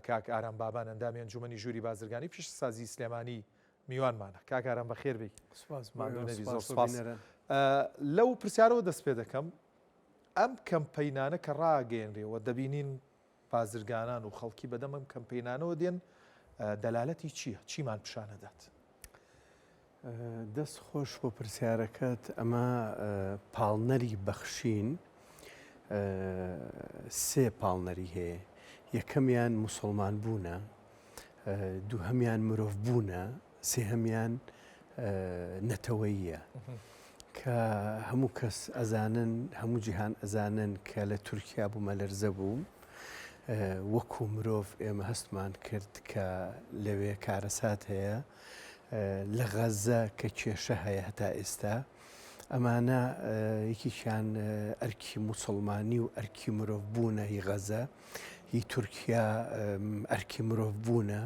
کاک ئارام بابان ئەندامی ئەنجومەنی ژووری بازرگانی پیشەسازی سلێمانی میوانمانە. کاک ئارام بەخێر بێی. سپاس بۆ ماندوو ئێوە، نەبی زۆر سپاس بۆ سپاس. بینەران. لەو پرسیارەوە دەست پێ دەکەم ئەم کەمپەینانە کە ڕاگەیەنرێ و دەبینین بازرگانان و خەڵکی بەدەم ئەم کەمپەینانەوە دێن دەلالەتی چییە؟ چیمان پیشان ئەدات؟ دەست خۆش بۆ پرسیارەکەت ئەمە پاڵنەری بەخشین سێ پاڵنەری هەیە یەکەمیان موسڵمان بوونە دووهەمیان مرۆڤ بوونە سێهەمیان نەتەوەییە کە هەموو کەس ئەزانن هەموو جیهان ئەزانن کە لە تورکیا بوومەلەرزە بوو وەکو مرۆڤ ئێمە هەستمان کرد کە لەوێ کارەسات هەیە لە غەزە کە کێشە هەیە هەتا ئێستا ئەمانە یەکێکیان ئەرکی موسڵمانی و ئەرکی مرۆڤ بوونە هی غەزە هی تورکیا ئەرکی مرۆڤ بوونە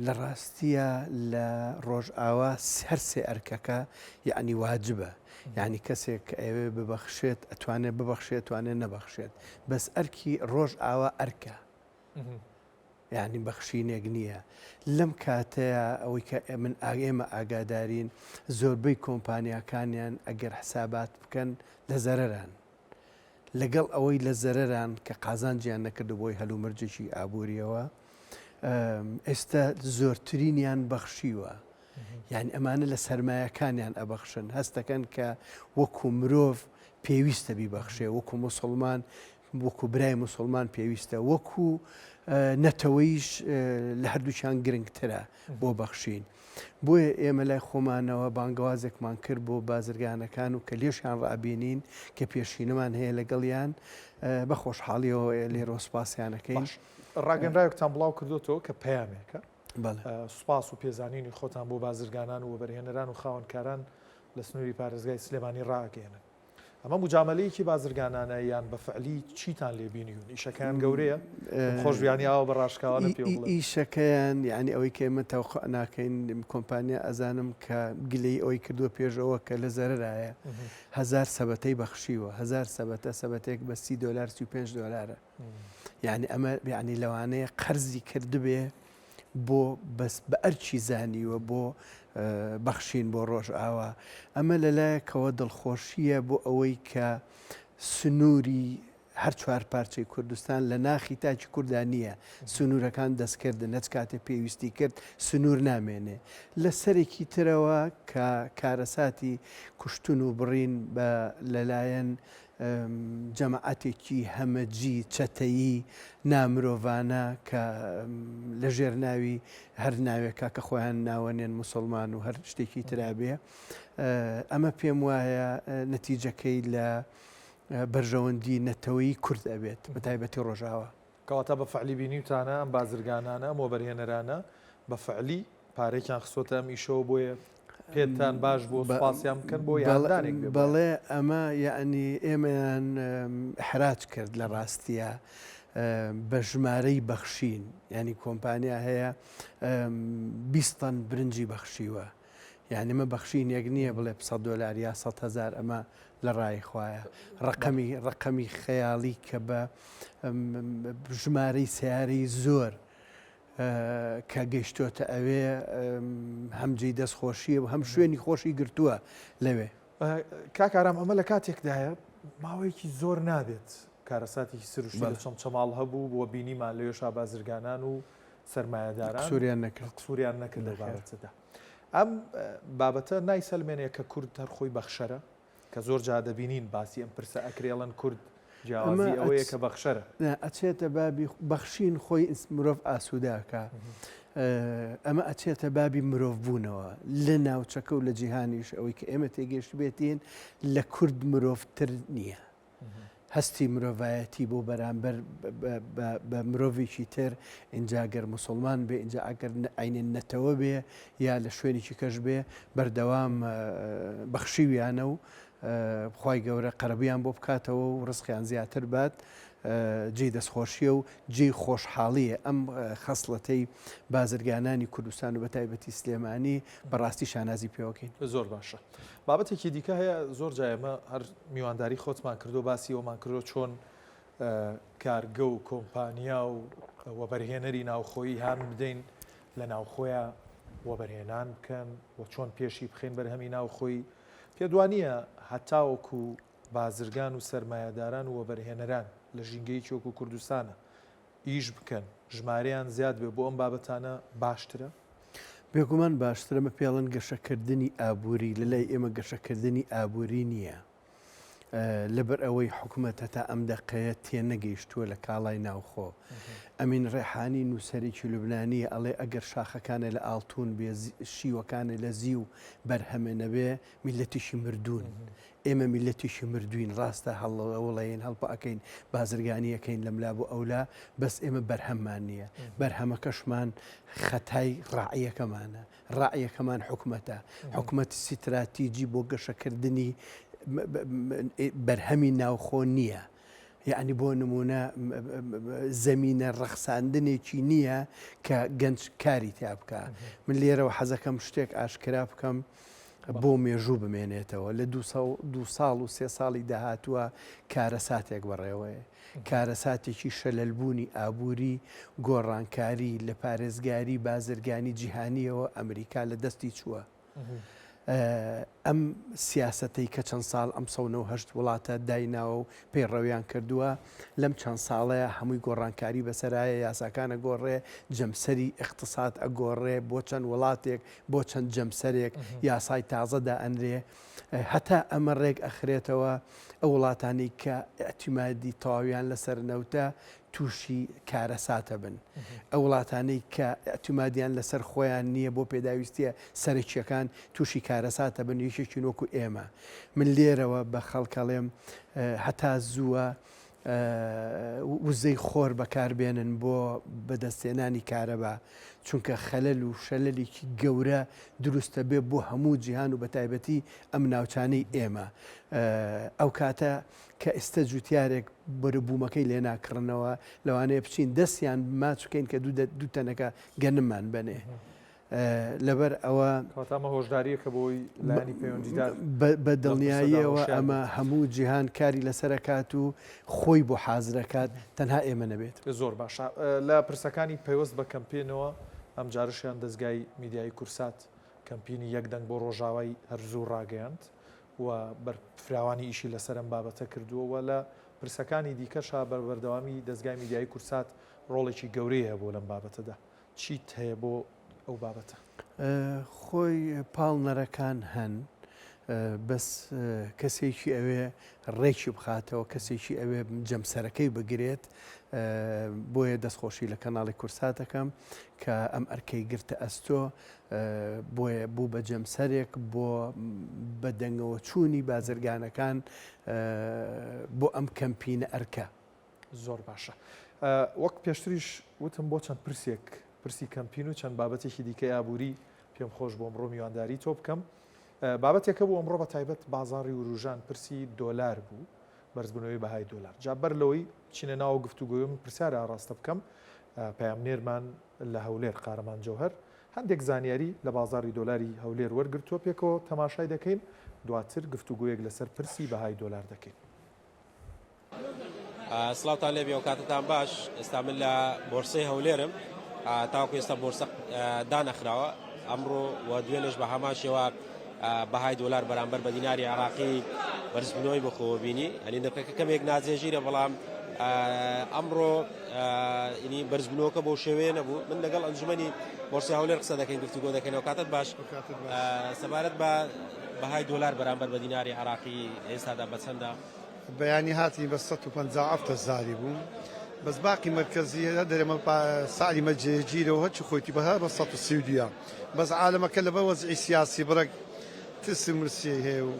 لە ڕاستیە لە ڕۆژئاوا هەر سێ ئەرکەکە یعنی واجبە یعنی کەسێک کە ئەوێ ببەخشێت ئەتوانێت ببەخشێت توانێت نەبەخشێت بەس ئەرکی ڕۆژئاوا ئەرکە یانی بەخشینێک نییە. لەم کاتەیا ئەوەی کە من ئێمە ئاگادارین زۆربەی کۆمپانیاکانیان ئەگەر حسابات بکەن لە زەرەران. لەگەڵ ئەوەی لە زەرەران کە قازانجیان نەکردو بۆی هەلومەرجێکی ئابووریەوە ئێستا زۆرترینیان بەخشیوە. یانی ئەمانە لە سەرمایەکانیان ئەبەخشن هەستەکەن کە وەکو مرۆڤ پێویستە بیبەخشێ وەکو موسڵمان وەکو برای موسڵمان پێویستە وەکو نەتەوەیش لە هەردووکیان گرنگترە بۆ بەخشین. بۆیە ئێمە لای خۆمانەوە بانگەوازێکمان کرد بۆ بازرگانەکان و کە لێشیان ڕابینین کە پێشینەمان هەیە لەگەڵیان بە خۆشحاڵیەوە لێرەوە سوپاسیانەکەین. باش ڕاگەنراوێکتان بڵاو کردۆتەوە کە پەیامێکە سوپاس و پێزانینی خۆتان بۆ بازرگانان و وەبەرهێنەران و خاوەنکاران لە سنووری پارێزگای سلێمانی ڕائەگەیەنن. ئەمە موجامەلەیەکی بازرگانانە یان بە فعلی چیتان لێ بینیون؟ ئیشەکەیان گەورەیە؟ خۆش بیانی ئاوا بە ڕاشکاوانە پێ بڵێن. ئیشەکەیان یعنی ئەوەی کە ئێمە تەوقع ناکەین کۆمپانیا ئەزانم کە گلەی ئەوەی کردووە پێشەوە کە لە زەرەرایە هەزار سەبەتەی بەخشیوە هەزار سەبەتە سەبەتێک بە سی دۆلار 35 دۆلارە یعنی ئەمە یعنی لەوانەیە قەرزی کردبێ بۆ بەس بە ئەرکی زانیوە بۆ بەخشین بۆ ڕۆژئاوا ئەمە لەلایەکەوە دڵخۆشییە بۆ ئەوەی کە سنووری هەر چوار پارچەی کوردستان لە ناخی تاکی کووردا نییە سنوورەکان دەستکردن هەچ کاتێ پێویستی کرد سنوور نامێنێ لە سەرێکی ترەوە کە کارەساتی کوشتن و بڕین بە لەلایەن جەماعەتێکی هەمەجی چەتەیی نامرۆڤانە کە لە ژێر ناوی هەر ناوێکا کە خۆیان ناوەنێن موسڵمان و هەر شتێکی ترا بێ ئەمە پێم وایە نەتیجەکەی لە بەرژەوەندی نەتەوەیی کورد ئەبێت بە تایبەتی ڕۆژاوا. کەواتە بە فعلی بینیوتانە ئەم بازرگانانە ئەم وەبەرهێنەرانە بە فعلی پارەیەکیان خستۆتە ئەم ئیشەوە بۆیە پێتان باش بووە سوپاسیان بکەن بۆ هاندانێک بێ بۆیان. بەڵێ ئەمە یەعنی ئێمەیان ئیحراج کرد لە ڕاستیا بە ژمارەی بەخشین یانی کۆمپانیا هەیە 20 تەن برنجی بەخشیوە یانی ئەمە بەخشینێک نییە بڵێ 100 دۆلار یا 100 هەزار ئەمە لە ڕای خوایە ڕقەمی ڕقەمی خەیاڵی کە بە ژمارەی سیارەی زۆر کە گەیشتۆتە ئەوێ هەم جێی دەست خۆشیە و هەم شوێنی خۆشی گرتووە لەوێ. کاک ئارام ئەمە لە کاتێکدایە ماوەیەکی زۆر نابێت کارەساتێکی سروشتی لە چەمچەماڵ هەبوو بۆ بینیمان لەوێشا بازرگانان و سەرمایەداران قسوریان نەکرد قسوریان نەکرد لەو بابەتەدا. ئەم بابەتە نایسەلمێنێ کە کورد هەر خۆی بەخشەرە؟ کە زۆر جا دەبینین باسی ئەم پرسە ئەکرێ ئەڵێن کورد جیاوازی ئەوەیە کە بەخشەرە. ئەچێتە بابی بەخشین خۆی مرۆڤ ئاسوودە ئەکا ئەمە ئەچێتە بابی مرۆڤ بوونەوە لە ناوچەکە و لە جیهانیش ئەوەی کە ئێمە تێگەشتبێتین لە کورد مرۆڤتر نییە. هەستی مرۆڤایەتی بۆ بەرامبەر بە مرۆڤێکی تر ئینجا گەر موسڵمان بێ ئینجا ئەگەر عەینەن نەتەوە بێ یا لە شوێنێکی کەش بێ بەردەوام بەخشیویانە و خوای گەورە قەرەبوویان بۆ بکاتەوە و ڕزقیان زیاتر بات جێی دەستخۆشیە و جێی خۆشحاڵیە ئەم خەسڵەتەی بازرگانانی کوردستان و بەتایبەتی سلێمانی بەڕاستی شانازی پێوەکەین. زۆر باشە. بابەتێکی دیکە هەیە زۆر جا ئێمە هەر میوانداری خۆتمان کردو باسی ئەومان کردو چۆن. کارگە و کۆمپانیا و وەبەرهێنەری ناوخۆیی هان بدەین لە ناوخۆیا وەبەرهێنان بکەن و چۆن پێشی بخەین بەرهەمی ناوخۆیی؟ پێت وانییە هەتاوەکو بازرگان و سەرمایەداران و وەبەرهێنەران لە ژینگەیەکی وەکو کوردستانە ئیش بکەن ژمارەیان زیاد بێ بۆ ئەم بابەتانە باشترە؟ بێگومان باشترە، ئەمە پێڵەن گەشەکردنی ئابووری، لەلای ئێمە گەشەکردنی ئابووری نییە. لەبەر ئەوەی حکومەت هەتا ئەم دەقەیە تێنەگەیشتووە لە کاڵای ناوخۆ. ئەمین ڕێحانی نووسەرێکی لوبنانییە ئەڵێ ئەگەر شاخەکانێ لە ئاڵتوون بێ شیوەکانێ لە زیو بەرهەمێ نەبێ میللەتێکی مردوون. ئێمە میللەتێکی مردووین ڕاستە هەڵەوڵەین هەڵپە ئەکەین بازرگانی ئەکەین لەملا بۆ ئەولا بەس ئێمە بەرهەممان نییە بەرهەمەکەشمان خەتای ڕاعیەکەمانە. ڕەعیەکەمان حکومەتە، حکومەت ستراتیجی بۆ گەشەکردنی بەرهەمی ناوخۆ نییە. یەعنی بۆ نمونە زەمینە ڕەخساندنێکی نییە کە گەنج کاری تیا بکە. من لێرەوە حەزەکەم شتێک ئاشکرا بکەم بۆ مێژوو بمێنێتەوە لە دوو ساڵ و سێ ساڵی داهاتووە کارەساتێک بەڕێوەیە. کارەساتێکی شەلەلبوونی ئابووری، گۆڕانکاری لە پارێزگاری بازرگانی جیهانییەوە ئەمریکا لە دەستی چووە. ئەم سیاسەتەی کە چەند ساڵ ئەم 198 وڵاتە دایناوە و پەیڕەویان کردووە، لەم چەند ساڵەیە هەمووی گۆڕانکاری بەسەرایە، یاساکان ئەگۆڕێ، جەمسەری ئیقتساد ئەگۆڕێ بۆ چەند وڵاتێک، بۆ چەند جەمسەرێک یاسای تازە دائەنرێ. هەتا ئەمە ڕێک ئەخرێتەوە ئەو وڵاتانەی کە ئیعتیمادی تەواویان لەسەر نەوتە تووشی کارەساتە بن. ئەو وڵاتانەی کە ئیعتیمادیان لەسەر خۆیان نییە بۆ پێداویستییە سەرەکییەکان تووشی کارەساتە بن، یەکێکین وەکو ئێمە. من لێرەوە بە خەڵک ئەڵێم هەتا زووە وزەی خۆر بەکاربێنن بۆ بەدەستهێنانی کارەبا، چونکە خەلەل و شەلەلێکی گەورە دروستەبێ بۆ هەموو جیهان و بەتایبەتی ئەم ناوچانەی ئێمە. ئەو کاتە کە ئیستە جوتیارێک بەروبوومەکەی لێ ناکڕنەوە، لەوانەیە بچین دەستیان ماچ بکەین کە دوو تەنەکە گەنممان بەنێ. لەبەر ئەوە. کەواتە ئەمە هۆشدارییەکە بۆ ئەوەی لایەنی پەیوەندیدار بە دڵنیاییەوە ئەمە هەموو جیهان کاری لەسەر ئەکات و خۆی بۆ حازر ئەکات تەنها ئێمە نەبێت. زۆر باشە لە پرسەکانی پەیوەست بە کەمپینەوە ئەمجارەشیان دەزگای میدیایی کورسات کەمپینی یەک دەنگ بۆ ڕۆژاوای هەر زوو ڕاگەیاند و بەرفراوانی ئیشی لەسەر ئەم بابەتە کردووە و لە پرسەکانی دیکەشا بە بەردەوامی دەزگای میدیایی کورسات ڕۆڵێکی گەورەی هەبووە لەم بابەتەدا. چیت هەیە بۆ ئەو بابەتە؟ خۆی پاڵنەرەکان هەن بەس کەسێکی ئەوێ ڕێکی بخاتەوە کەسێکی ئەوێ جەمسەرەکەی بگرێت بۆیە دەستخۆشی لە کەناڵی کورسات دەکەم کە ئەم ئەرکەی گرتە ئەستۆ بۆیە بوو بە جەمسەرێک بۆ بەدەنگەوە چوونی بازرگانەکان بۆ ئەم کەمپینە ئەرکە. زۆر باشە وەک پێشتریش وتم بۆ چەند پرسێک پرسی کەمپین و چەند بابەتێکی دیکەی ئابووری پێم خۆش بۆ ئەمڕۆ میوانداری تۆ بکەم بابەتێکە بوو ئەمڕۆ بە تایبەت بازاڕی وروژان پرسی دۆلار بوو بەرزبوونەوەی بەهای دۆلار جا بەر لەوەی بچینە ناو گفتوگۆی من پرسیار ئاڕاستە بکەم پەیامنێرمان لە هەولێر قارەمان جەوهەر هەندێک زانیاری لە بازاڕی دۆلاری هەولێر وەرگرتووە پێکەوە تەماشای دەکەین دواتر گفتوگۆیەک لەسەر پرسی بەهای دۆلار دەکەین. سڵاوتان لێبێ و کاتتان باش ئێستا من لە بۆرسەی هەولێرم تاوەکو ئێستا بۆرسە دانەخراوە ئەمڕۆ و دوێنێش بە هەمان شێوە بەهای دۆلار بەرامبەر بە دیناری عراقی بەرزبوونەوەی بەخۆوە بینی ئەنی نرخەکە کەمێک ناجێژیرە بەڵام ئەمڕۆ ینی بەرزبوونەوەکە بۆ شێوەیە نەبوو من لەگەڵ ئەنجومەنی بۆرسەی هەولێر قسە دەکەین گفتوگۆ دەکەینەوە کاتت باش سەبارەت بە بەهای دۆلار بەرامبەر بە دیناری عراقی ئێستادا بەچەندە؟ بەیانی هاتین بە 157 هەزاری بوو بەس باقی مەرکەزی هەر دەرێمە سعری مە جێگیرە و هەرچی خۆیتی بە هەر بە 132 بەس عالەمەکە لەبەر وەزعی سیاسی بڕێک ترس و مرسی هەیە و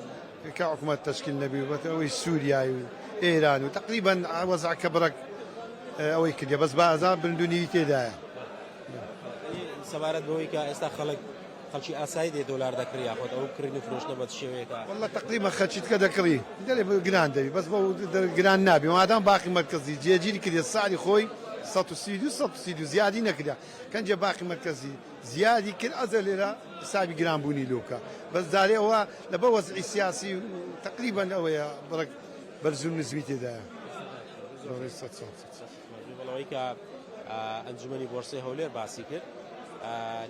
کە حکومەت تەشکیل نەبی و ئەوەی سووریای و ئێران و تقریبا وەزعەکە بڕێک ئەوەی کردە بەس بازار بندونی تێدایە. سەبارەت بەوەی کە ئێستا خەڵک خەڵکی ئاسایی دێ دۆلار دەکڕی یاخود ئەو کڕین و فرۆشتنە بە چ شێوەیەکە؟ واللە تەقریبا خەلکی تکە دەکڕی دەرێ گران دەبی بەس بەو گران نابی مادام باقی مەرکەزی جێگیری کردیە سعری خۆی 132 132 زیادی نەکریا کەنجێ باقی مەرکەزی زیادی کرد ئەزە لێرە حسابی گران بوونی لۆ بکە بەس جارێ ئەوە لەبەر وەزعی سیاسی تەقریبا ئەوەیە بڕێک بەرز و نزمی تێدایە. بەڵەوەی کە ئەنجومەنی بۆرسەی هەولێر باسی کرد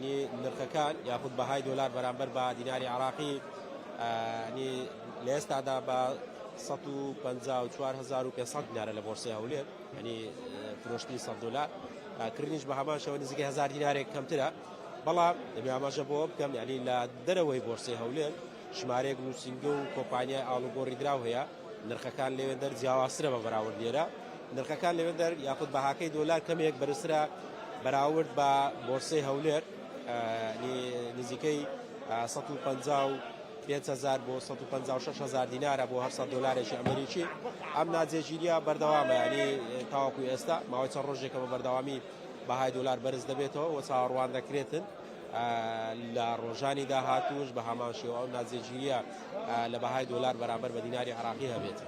نی نرخەکان یاخود بەهای دۆلار بەرامبەر بە دیناری عراقی نی لە ئێستادا بە 154500 دینارە لە بۆرسەی هەولێر ینی فرۆشتنی 100 دلار کڕینیش بە هەمان شێوە نزیکەی هزار دینارێک کەمترە بەڵام دەبێ ئاماژە بۆ بکەم یعنی لە دەرەوەی بۆرسەی هەولێر ژمارەیەک نووسینگە و کۆمپانیای ئاڵوگۆڕی دراو هەیە، نرخەکان لەوێندەر جیاوازترە بە بەراورد لێرە. نرخەکان لەوێندەر یاخود بەهاکەی دۆلار کەمێک بەرزترە بەراورد بە بۆرسەی هەولێر نزیکەی 155 هزار بۆ 156 هزار دینارە بۆ هەر 100 دۆلارێکی ئەمریکی. ئەم ناجێگیریە بەردەوامە یعنی تاوەکو ئێستا ماوەی چەند ڕۆژێکە بە بەردەوامی بەهای دۆلار بەرز دەبێتەوە و چاوەڕوان دەکرێتن لە ڕۆژانی داهاتووش بە هەمان شێوە ئەو ناجێگیرییە لە بەهای دۆلار بەرامبەر بە دیناری عێراقی هەبێت.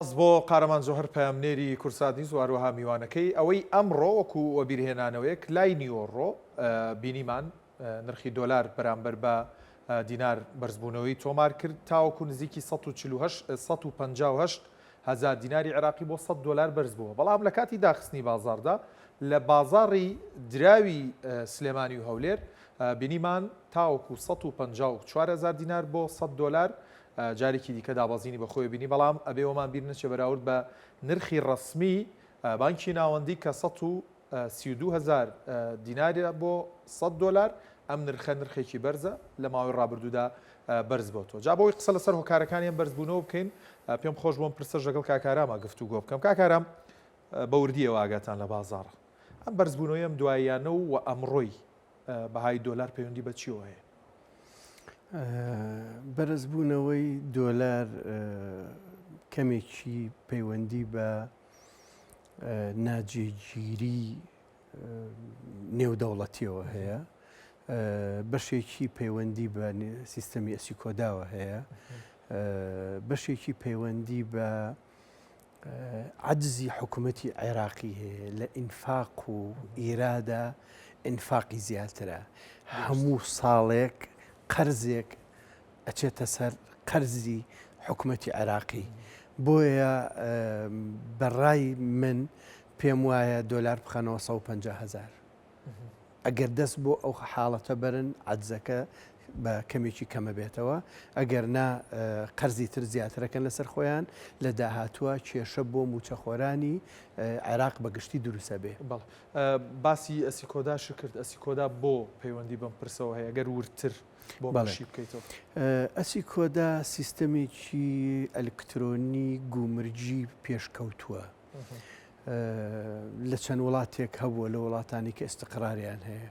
سپاس بۆ قارەمان جەوهەر پەیامنێری کوردسات نیوز و هەروەها میوانەکەی. ئەوەی ئەمڕۆ وەکو وەبیرهێنانەوەیەک لای نیوەڕۆ بینیمان نرخی دۆلار بەرامبەر بە دینار بەرزبوونەوەی تۆمار کرد تاوەکو نزیکی 148 158 هەزار دیناری عێراقی بۆ 100 دۆلار بەرزبووە بەڵام لە کاتی داخستنی بازاڕدا لە بازاڕی دراوی سلێمانی و هەولێر بینیمان تاوەکو 154 هەزار دینار بۆ 100 دۆلار جارێکی دیکە دابەزینی بەخۆی بینی بەڵام ئەبێ وەمان بیر نەچێ بەراورد بە نرخی ڕەسمی بانکی ناوەندی کە 132 هەزار دینارە بۆ 100 دۆلار ئەم نرخە نرخێکی بەرزە لە ماوەی ڕابردوودا بەرز بۆتەوە. جا بۆی قسە لەسەر هۆکارەکانی ئەم بەرزبوونەوە بکەین پێم خۆش بۆم پرسەش لەگەڵ کاک ئاراما گفتوگۆ بکەم. کاک ئارام بە وردیەوە ئاگاتان لە بازاڕە. ئەم بەرزبوونەوەی ئەم دواییانە و ئەمڕۆی بەهای دۆلار پەیوەندی بە چیەوە هەیە؟ بەرزبوونەوەی دۆلار کەمێکی پەیوەندی بە ناجێگیری نێودەوڵەتیەوە هەیە بەشێکی پەیوەندی بە سیستەمی ئەسیکۆداوە هەیە بەشێکی پەیوەندی بە عجزی حکوومەتی عێراقی هەیە لە ئینفاق و ئیرادا ئینفاقی زیاترە هەموو ساڵێک قەرزێک ئەچێتە سەر قەرزی حکومەتی عێراقی بۆیە بەڕای من پێم وایە دۆلار بخەنەوە 150 هزار ئەگەر دەست بۆ ئەو حاڵەتە بەرن عەجزەکە بە کەمێکی کەمە بێتەوە ئەگەر نا قەرزی تر زیاترەکەن لەسەر خۆیان لە داهاتووە کێشە بۆ موچەخۆرانی عێراق بەگشتی دروسە بێ. باسی ئەسیکۆداشت کرد ئەسیکۆدا بۆ پەیوەندی بەم پرسەوە هەیە گەر وردتر بۆ شی بکەیتەوە؟ ئەسیکۆدا سیستەمێکی ئەلکترۆنی گومرگی پێشکەوتووە. لە چەند وڵاتێک هەبووە لە وڵاتانی کە ئیستقراریان هەیە.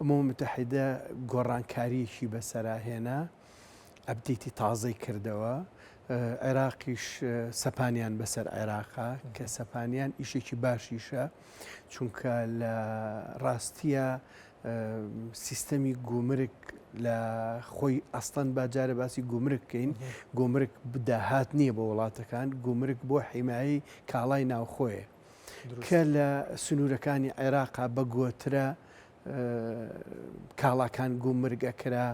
ئومەم متحدە گۆڕانکارییەکی بەسەرا هێنا، update ی تازەی کردەوە. عێراقیش سەپانیان بەسەر عێراقا کە سەپانیان ئیشێکی باشیشە چونکە لە ڕاستیە سیستەمی گومرگ لە خۆی ئەسڵەن با جارێ باسی گومرگ بکەین گومرگ داهات نییە بۆ وڵاتەکان گومرگ بۆ حیمایەی کاڵای ناوخۆیە کە لە سنوورەکانی عێراقا بە گۆترە کاڵاکان گومرگ ئەکرا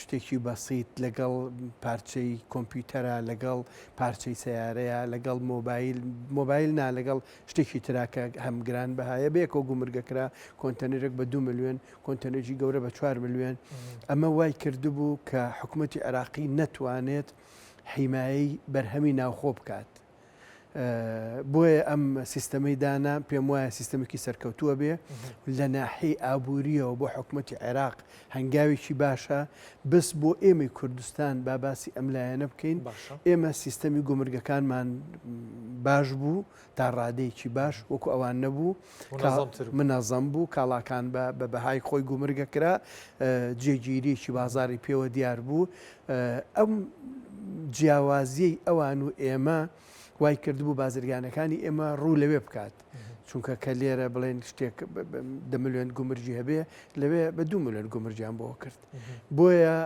شتێکی بەسیت لەگەڵ پارچەی کۆمپیوتەرە لەگەڵ پارچەی سیارەیە لەگەڵ مۆبایل مۆبایل نا لەگەڵ شتێکی ترا کە هەم گران بەهایە بەیەکەوە گومرگە کرا کۆنتەنەرێک بە دو ملیۆن کۆنتەنەرێکی گەورە بە چوار ملیۆن ئەمە وای کردبوو کە حکوومەتی عێراقی نەتوانێت حیمایەی بەرهەمی ناوخۆ بکات بۆیە ئەم سیستەمەی دانا پێم وایە سیستەمێکی سەرکەوتووە بێ لە ناحی ئابووریەوە بۆ حکوومەتی عێراق هەنگاوێکی باشە بەس بۆ ئێمەی کوردستان با باسی ئەم لایەنە بکەین ئێمە سیستەمی گومرگەکانمان باش بوو تا ڕادەیەکی باش وەکو ئەوان نەبوو منەزەم بوو کاڵاکان بە بە بەهای خۆی گومرگە کرا جێگیریەکی بازاری پێوە دیار بوو ئەم جیاوازیەی ئەوان و ئێمە وای کردبوو بازرگانەکانی ئێمە ڕوو لەوێ بکات چونکە کە لێرە بڵێن شتێک دە ملیۆن گومرگی هەبێ لەوێ بە دو ملیۆن گومرگیان بۆ کرد بۆیە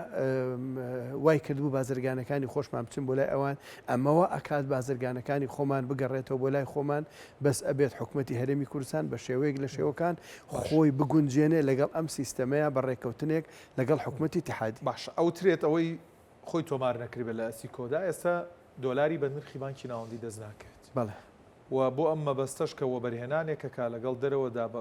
وای کردبوو بازرگانەکانی خۆشمان بچن بۆ لای ئەوان ئەمەوە ئەکات بازرگانەکانی خۆمان بگەڕێتەوە بۆ لای خۆمان بەس ئەبێت حکوومەتی هەرێمی کوردستان بە شێوەیەک لە شێوەکان خۆی بگونجێنێ لەگەڵ ئەم سیستەمەیە بە ڕێککەوتنێک لەگەڵ حکوومەتی اتحادی باشە ئەوترێت ئەوەی خۆی تۆمار نەکردبێت لە ئەسیکۆدا ئێستا. دۆلاری بە نرخی بانکی ناوەندی دەست ناکەوێت. بەڵێ. و بۆ ئەم مەبەستەش کە وەبەرهێنانێک ئەکا لەگەڵ دەرەوەدا بە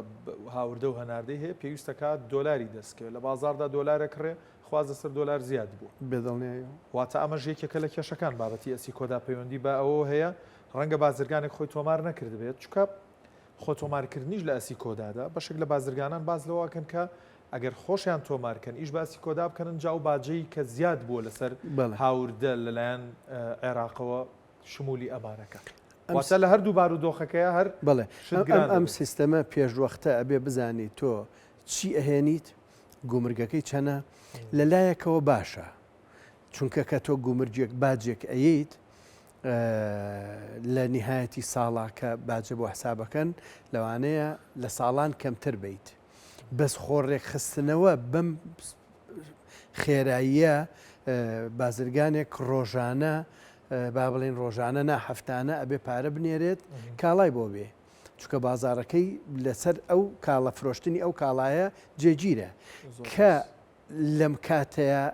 هاوردە و هەناردەی هەیە پێویست ئەکات دۆلاری دەست کەوێت. لە بازاڕدا دۆلار ئەکڕێ، خواست لەسەر دۆلار زیاد بووە. بێ دڵنیاییەوە. واتە ئەمەش یەکێکە لە کێشەکان بابەتی ئەسیکۆدا پەیوەندی بە ئەوەوە هەیە ڕەنگە بازرگانێک خۆی تۆمار نەکردبێت چونکە خۆ تۆمارکردنیش لە ئەسیکۆدادا بەشێک لە بازرگانان باس لەوە ئەکەن کە ئەگەر خۆشیان تۆمار کەن ئیش بە ئەسیکۆدا بکەن ئینجا ئەو باجەی کە زیاد بووە لەسەر هاوردە لەلایەن عێراقەوە شمولی ئەمانەکە واتە لە هەردوو بارودۆخەکەیا هەر بەڵێ شت گران ئەم دەبێت. سیستەمە پێشوەختە ئەبێ بزانی تۆ چی ئەهێنیت گومرگەکەی چەنە لە لایەکەوە باشە چونکە کە تۆ گومرگێک باجێک ئەیەیت لە نیهایەتی ساڵا کە باجە بۆ حسابەکەن لەوانەیە لە ساڵان کەمتر بیت بەس خۆ ڕێکخستنەوە بەم خێراییە بازرگانێک ڕۆژانە با بڵێن ڕۆژانە نا هەفتانە ئەبێ پارە بنێرێت کاڵای بۆ بێ چونکە بازارەکەی لەسەر ئەو کاڵە فرۆشتنی ئەو کاڵایە جێگیرە کە لەم کاتەیا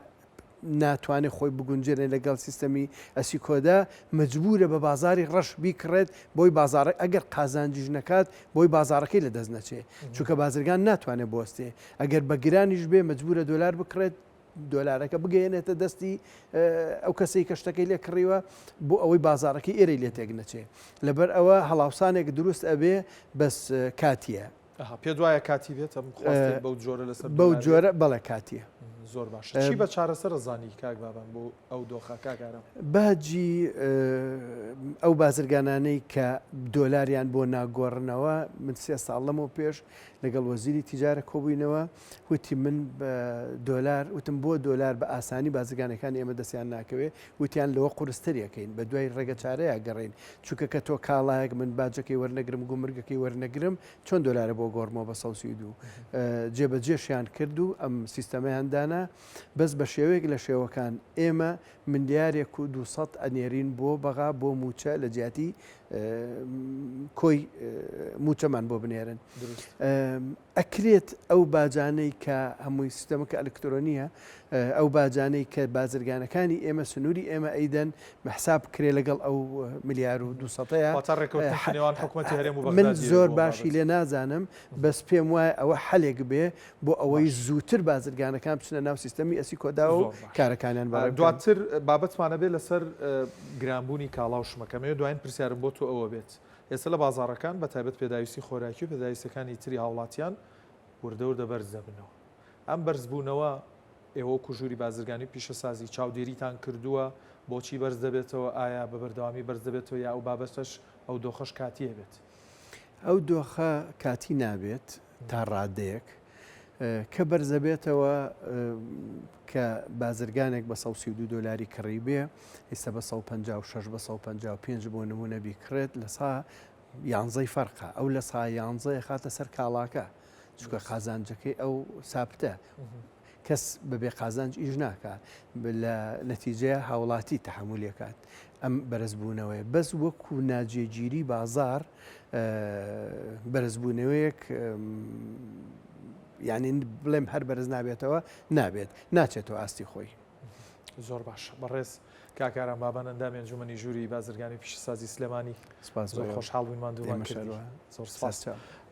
ناتوانێت خۆی بگونجێنێت لەگەڵ سیستەمی ئەسیکۆدا، مەجبورە بە بازاری ڕەش بیکڕێت بۆی بازاڕ ئەگەر قازانجیش نەکات بۆی بازاڕەکەی لەدەست نەچێ چونکە بازرگان ناتوانێت بوەستێ ئەگەر بە گرانیش بێ مەجبورە دۆلار بکڕێت دۆلارەکە بگەیەنێتە دەستی ئەو کەسەی کە شتەکەی لێ کڕیوە بۆ ئەوەی بازاڕەکەی ئێرەی لێ تێک نەچێ لەبەر ئەوە هەڵاوسانێک دروست ئەبێ بەس کاتیە. ئەها پێت وایە کاتی بێت ئەم خواستەی بەو جۆرە لەسەر بەو جۆرە بەڵێ کاتیە. زۆر باشە چی بە چارەسەر ئەزانی کاک بابان بۆ ئەو دۆخە کاک ئارام؟ باجی ئەو بازرگانانەی کە دۆلاریان بۆ ناگۆڕنەوە من سێ ساڵ لەمەو پێش لەگەڵ وەزیری تیجارە کۆبووینەوە وتی من دۆلار وتم بۆ دۆلار بە ئاسانی بازرگانەکانی ئێمە دەستیان ناکەوێ وتیان لەوە قورستر یەکەین بە دوای ڕێگە چارەیا گەڕێین چونکە کە تۆ کاڵایەک من باجەکەی وەرنەگرم گومرگەکەی وەرنەگرم چۆن دۆلارە بۆ گۆڕمەوە بە 132 جێبەجێشیان کرد و ئەم سیستەمەیان دانا بەس بە شێوەیەک لە شێوەکان ئێمە ملیارێک و 200 ئەنێرین بۆ بەغا بۆ موچە لە جیاتی کۆی موچەمان بۆ بنێرن ئەکرێت ئەو باجانەی کە هەمووی سیستەمەکە ئەلکترۆنییە، ئەو باجانەی کە بازرگانەکانی ئێمە سنووری ئێمە ئەیدەن حساب بکرێ لەگەڵ ئەو ملیار و دوو سەتەیە. واتە ڕێککەوتنێکی نێوان حکومەتی هەرێم و بەغدا من زۆر باشی لێ نازانم بەس پێم وایە ئەوە حەلێک بێ بۆ ئەوەی زووتر بازرگانەکان بچنە ناو سیستەمی ئەسیکۆداوە و کارەکانیان بەڕێ بکەن. دواتر بابەتمان ئەبێ لەسەر گرانبوونی کاڵا و شمەک. ئەمەوێ دوایین پرسیارم بۆ تۆ ئەوە بێت ئێستا لە بازاڕەکان بە تایبەت پێداویستی خۆراکی و پێداویستیەکانی تری هاوڵاتیان وردە وردە بەرز دەبنەوە. ئەم بەرزبوونەوە ئێوە وەکو ژووری بازرگانی و پیشەسازی چاودێریتان کردووە بۆچی بەرز دەبێتەوە؟ ئایا بە بەردەوامی بەرز دەبێتەوە یا ئەو بابەتەش ئەو دۆخەش کاتی ئەبێت؟ ئەو دۆخە کاتی نابێت تا ڕادەیەک کە بەرزەبێتەوە کە بازرگانێک بە 132 دۆلاری کڕی بێ ئیستا بە 156 بە 155 بۆ نمونە بیکڕێت لە سا یانزەی فەرقە ئەو لە سا یانزەیە خاتە سەر کاڵاکە چونکە قازانجەکەی ئەو سابتە کەس بەبێ قازانج ئیش ناکا لە نەتیجەیە هاوڵاتی تەحەمولی ئەکات ئەم بەرزبوونەوەیە بەس وەکو ناجێگیری بازاڕ بەرزبوونەوەیەک یعنی بڵێم هەر بەرز نابێتەوە نابێت ناچێتەوە ئاستی خۆی. زۆر باش بەڕێز کاک ئارام بابان ئەندامی ئەنجومەنی ژووری بازرگانی و پیشەسازی سلێمانی سپاس زۆر خۆشحاڵ بووین ماندوومان کردی زۆر سپاس.